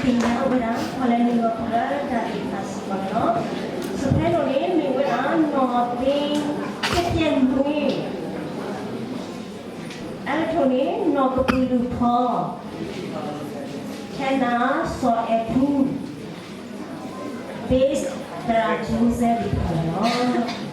သ့ၣ်ညါဝဲဒၣ် ခီလဲနုာ်လီၤလၢတၢ်သ့ၣ်တဖၣ်စ့ၢ်ကီးန့ၣ်လီၤ. စဖဲဒိၣ်န့ၣ် မ့ၢ်ဝဲဒၣ် နီၢ်သ့ သ့ၣ်ပျဲၢ်နွံ, အါထီၣ်န့ၣ် နီၢ်ကပူၤလုၢ်ဖီ, ထဲနၤ စီၤအဲၣ်ထူ, ဘ့ၣ် သရၣ်ကၠိစဲဒ်တဖၣ်န့ၣ်လီၤ.